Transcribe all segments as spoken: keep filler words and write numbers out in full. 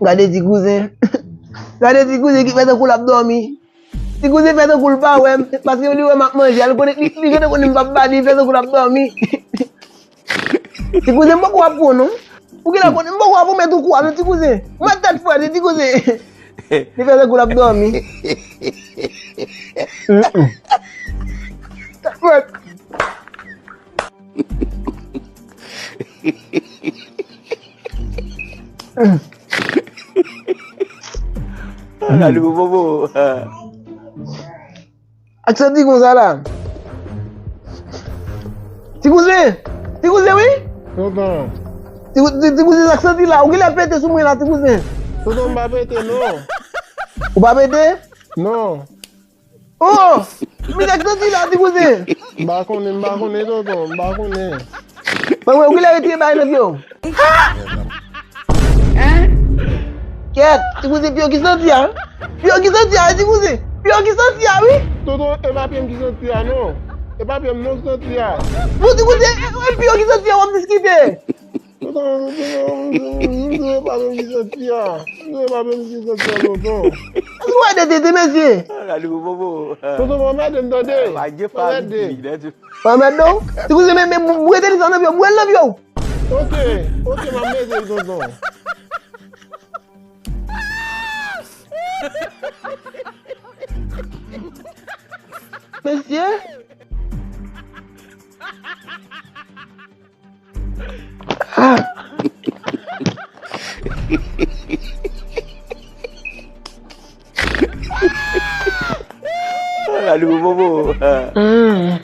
Gade ti kouzen. Gade ti kouzen ki fè tankou l ap dòmi. Ti kouzen fè tankou l pa wè m, paske li wè m ap manje a, li konnen, li, li gentan konnen m p ap ba li, li fè tankou l ap dòmi. Ti kouzen, m poko ap pran w non. Ou genlè konnen, m poko ap pran w, men tou kou a non, ti kouzen. Mwen tèt frèt wi, ti kouzen. Li fè tankou l ap dòmi. Mm-mm. Tèt frèt. Gade pou bobo. Ak santi konsa la. Ti kouzen! Ti kouzen wi! Tonton. Ti, ti, ti kouzen, ak santi la. Ou genlè pete sou mwen la, ti kouzen. Tonton, m pa pete, non. Ou pa pete? Non. Oh! Misye ak santi la, ti kouzen. M pa konnen, m pa konnen, tonton, m pa konnen. Mwen, mwen, ou genlè retire bagay nan pye w. Kèt, ti kouzen, pye w ki santi a. Pye w ki santi a, ti kouzen. Pye w ki santi a, wi. Tonton, e pa pye m ki santi a, non. E pa pye m, non, ki santi a. Bon, ti kouzen, e, e, pye w ki santi a, w ap diskite. Tonton, tonton, tonton, tonton, pa menm ki santi a. Tonton, pa menm ki santi a, tonton. Èske w wè de tete, mesye? Gade pou bobo. Tonton, pa mède m, tande. Pa gen pa mède. Pa mède non. Ti kouzen, men, men, bwete li sa nan pye w, bwè l nan pye w. Ok, ok, m ap mete l, tonton. Mesye. Ah. Gade pou bobo. Mm.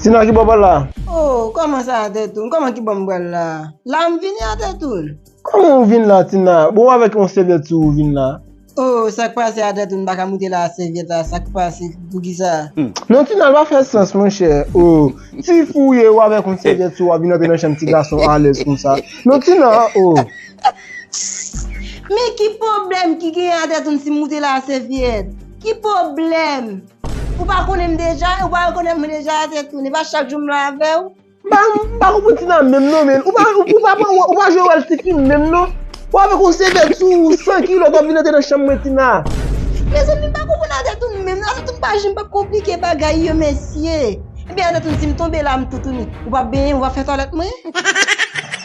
Tina, ki bò w pral la? Oh, kòman sa, Atetoun? Kòman ki bò m pral la? La m vini, Atetoun. Kòman ou vin la, Tina? Bon, avèk yon sèvyèt sou ou vin la. Oh, sa k pase, Atetoun? M pa ka moute la, sèvyèt la, sa k pase? Poukisa? Hmm. Non, Tina, l pa fè sans, monchè. Oh, ti fou ou ye, ou avèk yon sèvyèt sou ou, w ap vin antre nan chanm ti gason alèz konsa. Non, Tina, oh. Men ki pwoblèm ki genyen, Atetoun, si m moute la sèvyèt? Ki pwoblèm? Ou pa konnen m deja, ou pa rekonèt mwen deja, Atetoun. E pa chak jou m la avè w. M pa, m pa konprann Tina menm non, men. Ou pa, ou, ou pa, ou, ou pa jwe wòl tifi menm non. Ou avèk yon sèvyèt sou ou, san kilòt, w ap vin antre nan chanm mwen, Tina. Mezanmi, m pa konprann Atetoun menm non. Atetoun pa janm p ap konplike bagay yo, mesye. Ebyen, Atetoun, si m tonbe la, m toutouni, ou p ap benyen, ou p ap fè twalèt mwen?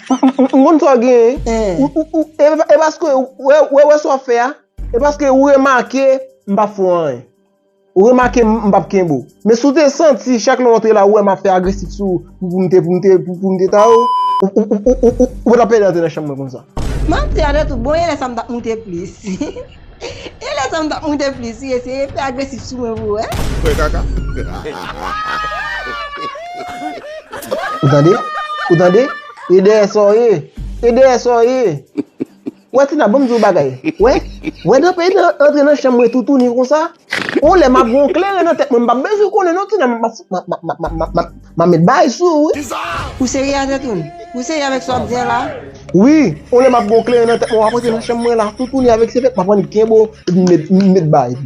M, m, m konn sa w genyen. Hein. Ou, ou, ou, e, e paske ou wè, wè, wè sa w ap fè a? E paske ou remake m p ap fè w anyen. Ou remake m, m p ap kenbe w. Men si w te santi chak lè w antre la, ou wè m ap fè agresif sou ou, pou, pou m te, pou m te, pou, pou m te ta ou, ou, ou pa t ap pèdi antre nan chanm mwen konsa. Manti, Atetoun, bon, e lè sa m t ap moute plis. E lè sa m t ap moute plis, wi, eseye fè agresif sou mwen pou w wè. Frè kaka. Ou tande? Ou tande? E dèyè sa w ye. E dèyè sa w ye. Wè, Tina, ban m di w bagay. Wè, wè, nan peyi nan antre nan chanm mwen toutouni konsa. On lè m ap gen yon kleren nan tèt mwen, m p ap bezwen konnen non, Tina, m ap, m ap, m ap, m ap, m ap, m ap, m ap met bagay sou ou, wi. Ou serye, Atetoun? Ou serye avèk sa w ap di a la? Wi, on lè m ap gen yon kleren nan tèt mwen, w ap antre nan chanm mwen la, toutouni avèk sèvyèt, m ap annik kenbe w, epi m met, m met bagay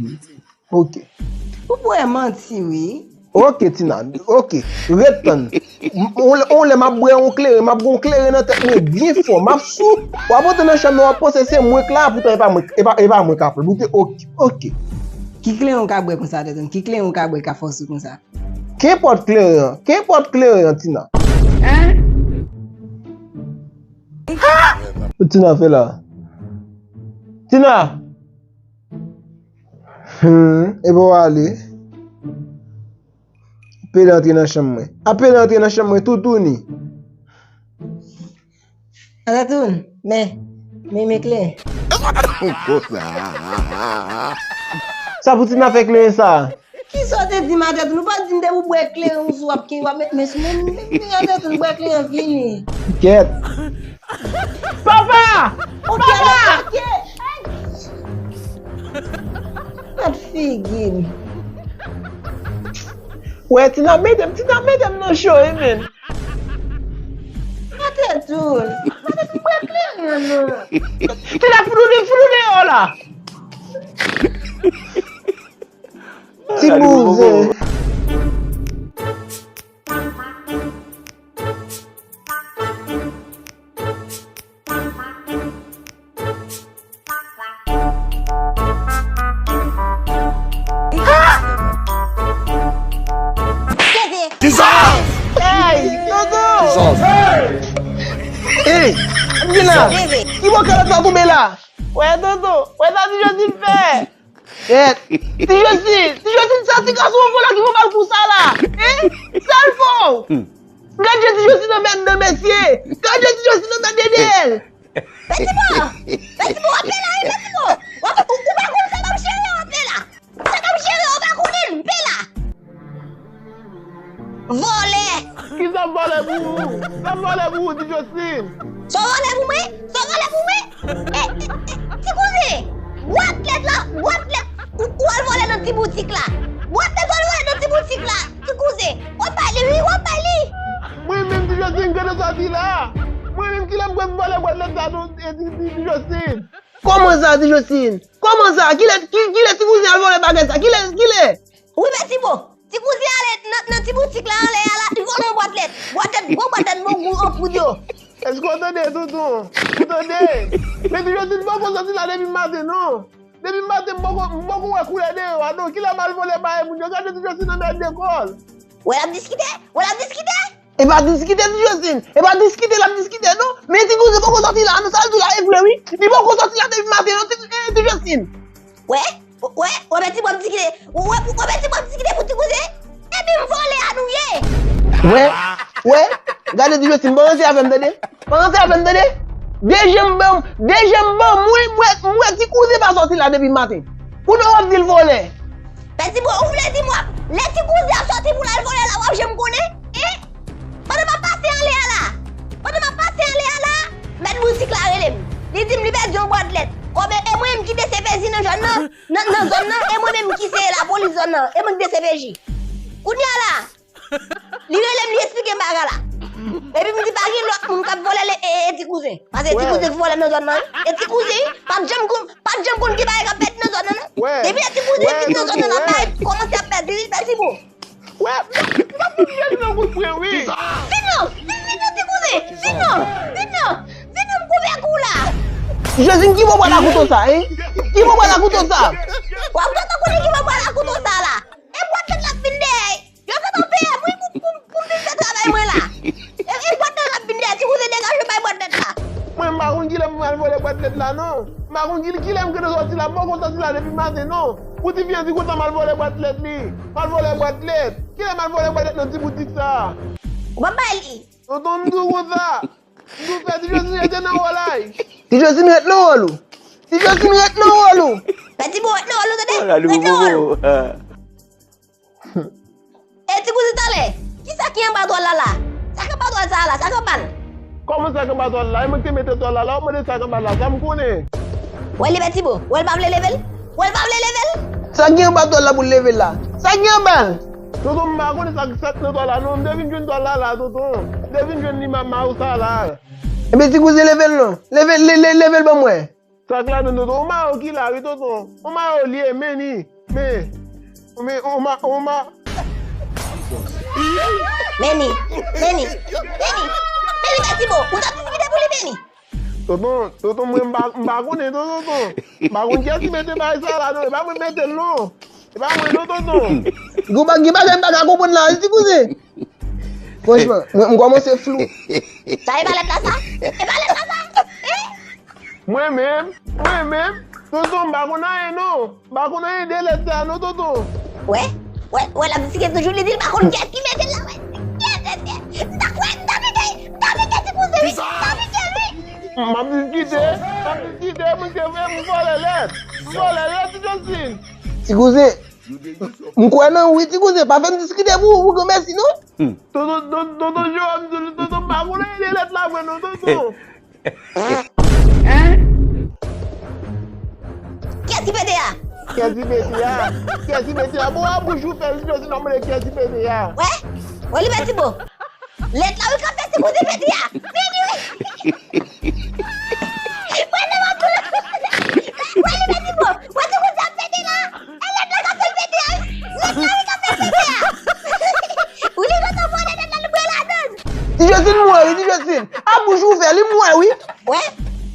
pou ou. Ok. Ou bwè manti, wi. Ok, Tina, ok. Ret tann. M, on, on lè m ap bwè yon kleren, m ap gen yon kleren nan tèt mwen byen fò, m ap sou, w ap antre nan chanm nan, w ap panse se mwen k la, poutan e pa mwen, e pa, e pa mwen k ap l. Ou te, ok, ok. Ki kleren w ka bwè konsa, Atetoun? Ki kleren w ka bwè k ap fòse w konsa? Kenpòt kleren an, kenpòt kleren an, Tina. Hein? Tina fè la. Tina! Hmm, epi w ale. Pede antre nan chanm mwen. A pede antre nan chanm mwen, toutouni. Atetoun, men, men, men kleren. Sa pou Tina fè kleren sa? Kisa w te di m, Atetoun? Ou pa t di m depi w bwè kleren ou sou w ap ke w ap met men sou mwen. Men, men, men, Atetoun, bwè kleren, vini. Kèt. Papa! Papa! Gad figi m. Wè, Tina mete m, Tina mete m nan cho, wi, men. Gad Mwen kleren an non. Ti la fout ou de, fout ou deyò la. Ti bouzen. Hey, Toto! Hey, vin la! Ki bò kalòt sa tonbe la? Wè, Toto, wè sa Ti Josline fè? Kèt! Ti Josline, Ti Josline, sa ti gason an vòlè ki fè mal kou sa la! Hein? Sa l fè w? Gad jan Ti Josline anmède nan mesye! Gad jan Ti Josline anmède deyè l! Pètibò! Pètibò, w ap pè la, wi, Pètibò! W ap, ou, ou pa konn sa k ap jere, w ap pè la! Sa k ap jere, w pa konnen, m pè la! Vòlè! Kisa m vòlè pou ou? Sa m vòlè pou ou, Ti Josline? Sa w vòlè pou mwen? Sa w vòlè pou mwen? E, e, e, ti kouzen! Bwat lèt la, bwat lèt! Ou, ou al vòlè nan ti boutik la! Bwat lèt ou al vòlè nan ti boutik la! Ti kouzen, w ap bay li wi, w ap bay li! Mwen menm Ti Josline, gade sòti la! Mwen menm kilè m konn vòlè bwat lèt sa non, e, Ti, Ti, Ti Josline? Kòman sa, Ti Josline? Kòman sa? Kilè, ki, kilè ti kouzen al vòlè bagay sa? Kilè, kilè? Wi, men Ti Bo, ti kouzen ale nan, nan ti boutik la anlè a la, li vòlè yon bwat lèt. Bwat lèt, gwo bwat lèt, bon gou an poud yo. Èske w tande, tonton? Ou tande? Men Ti Josline poko sòti la depi maten, non. Depi maten, m poko, m poko wè koulè deyò a, non. Kilè m al vòlè bagay moun yo? Gade Ti Josline nan mèt de kòl. Wè l ap diskite, wè l ap diskite. E pa diskite, Ti Josline. E pa diskite l ap diskite, non. Men ti kouzen poko sòti la, non, sa l di la, e vre, wi. Li poko sòti la depi maten, non, ti, eh, Ti Josline. Wè, wè, wè, men ti bò ap diskite. Wè, wè, men ti bò ap diskite pou ti kouzen. Epi m vòlè a nou ye. Wè, wè, gade Ti Josline, pa ranse avè m, tande? Pa ranse avè m, tande? De je m ban, de je m ban, m wè, m wè, m wè ti kouzen pa sòti la depi maten. Kounye a w ap di l vòlè. Pètibò, ou vle di m w ap, lè ti kouzen ap sòti pou l al vòlè la, w ap janm konnen? Hein? Pandan m ap pase anlè a la, pandan m ap pase anlè a la, mèt boutik la rele m. Li di m li pèdi yon bwat lèt. Kòm e, e mwen menm ki D C P J nan zòn nan, nan, nan zòn nan, e mwen menm ki se lapolis zòn nan, e mwen ki D C P J. Kounye a la, li rele m, li eksplike m bagay la. Epi m di pa gen lòt moun k ap vòlè le, e, e ti kouzen. Paske ti kouzen ki vòlè nan zòn nan, wi. E ti kouzen, wi, p ap janm konn, p ap janm konn ki bagay k ap pèdi nan zòn nan, non. Depi lè ti kouzen vin nan zòn nan, l ap bay, kòmanse ap pèdi, wi, pèdi bon. Wè, m ap fout jezi nan kout pwen, wi. Vin non, vin, vin non, ti kouzen, vin non, vin non, vin non, m koupe kou la. Jezi, ki bò bwat a kouto sa, hein? Ki bò bwat a kouto sa? W ap gentan konnen ki bò bwat a kouto sa la. E bwat lèt la k vin dèyè. Yo gentan peye m, wi, pou, pou, pou m vin fè travay mwen la. E, e bwat lèt la k vin dèyè. Ti kouzen degaje bay bwat lèt la. Mwen, m pa konn kilè m al vòlè bwat lèt la, non. M pa konn ki, kilè m gentan sòti la. M poko sòti la depi maten, non. Pou ti fi an di konsa m al vòlè bwat lèt li. M al vòlè bwat lèt. Kilè m al vòlè bwat lèt nan ti boutik sa a? Ou pa bay li. Tonton, m di w konsa. M di w fè Ti Josline rete nan wòl la. Ti Josline ret nan wòl ou. Ti Josline ret nan wòl ou. Pètibò ret nan wòl ou, tande? Ret nan wòl ou. E ti kouzen talè, kisa ki anba dwòl la la? Sa k anba dwòl sa a la? Sa k anba l? Kòman sa k anba dwòl la? E mwen ki te mete dwòl la la, w ap mande sa k anba la, sa m konnen. Wè li Pètibò, wè l pa vle leve l? Wè l pa vle leve l? Sa ki anba dwòl la pou l leve l la? Sa ki anba l? Tonton, m pa konnen sa k, sa k nan dwòl la non, m te vin jwenn dwòl la la, tonton. M te vin jwenn li ma, ma ou sa la. Ebyen ti kouzen leve l non. Leve, le, le, leve l ban mwen. Sa k ladan tonton? Yon mayo ki la wi tonton. Yon mayo li ye, men ni. Men, men, yon ma, yon ma. Men ni, men ni, men ni, men li Pètibò. Ou t ap diskite pou li men ni. Tonton, tonton, mwen m pa, m pa konnen non, tonton. M pa konn kiyès ki mete bagay sa la non. E pa mwen mete l non. E pa mwen non, tonton. Gen bagay, gen bagay m pa ka konprann la, wi, ti kouzen. Franchman, mwen, m kòmanse flou. Sa e pa lèt la sa? E pa lèt la sa? Hein? Mwen menm, mwen menm, tonton, m pa konn anyen non. M pa konn anyen de lèt sa non, tonton. Wè, wè, wè, l ap diskite toujou, li di l pa konn kiyès ki mete l la, wè. Kiyès, kiyès, kiyès? M ta kwè, m ta pike, m ta pike ti kouzen, wi, m ta pike l, wi. M ap diskite, m ap diskite, mwen se vre, m vòlè lèt. M vòlè lèt, ti Josline. Ti kouzen, m kwè nan ou wi, ti kouzen, pa fè m diskite pou ou, pou granmèsi non. Tonton, tonton, tonton Jewòm, tonton, tonton, m pa konnen de lèt la vre non, tonton. Hein? Kiyès ki pete a? Kiyès ki pete a? Kiyès ki pete a? Bon, a bouch ou fè l, ti Josline, w ap mande kiyès ki pete a? Wè? Wè li Pètibò. Lèt la wi k ap fè ti kouzen pete a. Men ni wi. Wè, li mèt di bon. Wè, ti kouzen ap pete la. E lèt la k ap fè l pete a, wi. Lèt la, wi, k ap fè l pete a. Wi, li gentan vòlè lèt la, li bwè ladan l. Ti Josline mwè, wi, Ti Josline. A bouch ouvè, li mwè, wi. Wè,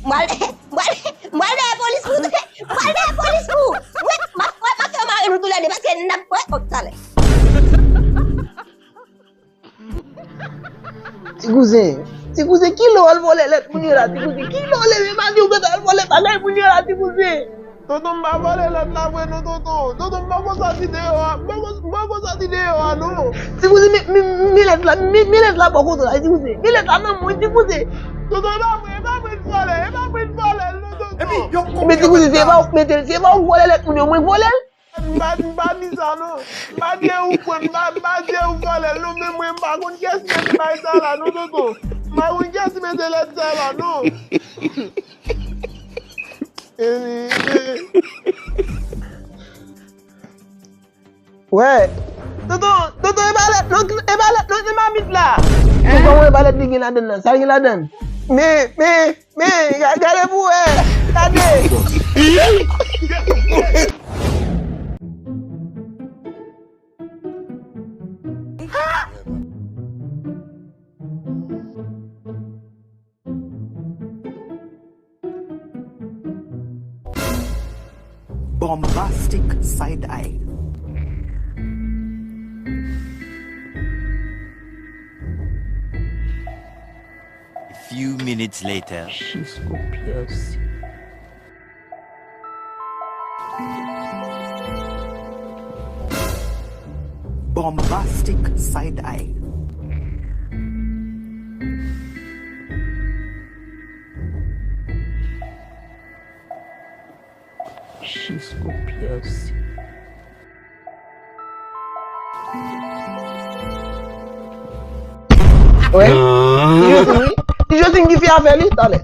m al, m al, m al dèyè polis pou, m al dèyè polis pou. Wè, m ap, wè, m ap fè yo mare nou toulède, paske n ap, wè, ok, talè. Ti kouzen, ti kouzen, kilè w al vòlè lèt moun yo la, ti kouzen? Kilè w leve maten ou gentan al vòlè bagay moun yo la, ti kouzen? Tonton, m pa vòlè lèt la vre non, tonton. Tonton, m poko sòti deyò a, m poko, m poko sòti deyò a non. Ti kouzen, men, men, men lèt la, men, men lèt la bò kote la, ti kouzen. Men lèt la nan men w, ti kouzen. Tonton, e pa vre, e pa vre n vòlè, e pa vre n vòlè l non, tonton. Epi, yo... Men ti kouzen, se pa ou k mete l, se pa ou k vòlè lèt moun yo, mwen k vòlè l. M pa, m pa di sa non. M pa di e ou k pran, m pa, m pa di e ou k vòlè l non, men mwen m pa konn kiyès ki mete bagay sa la non, tonton. M pa konn kiyès ki mete lèt sa la non. E, e. Wè. Tonton, tonton, e pa lèt non, e pa lèt non, e mamit la. Tonton, e pa lèt li gen ladann nan, sa l gen ladann? Men, men, men, ga-, gade pou wè, gade. Bombastic side eye. A few minutes later. Jisko pyès. Bombastic side eye. Jisko pyès. Wè. Ti Josline, wi. Ti Josline ki fè afè li, talè.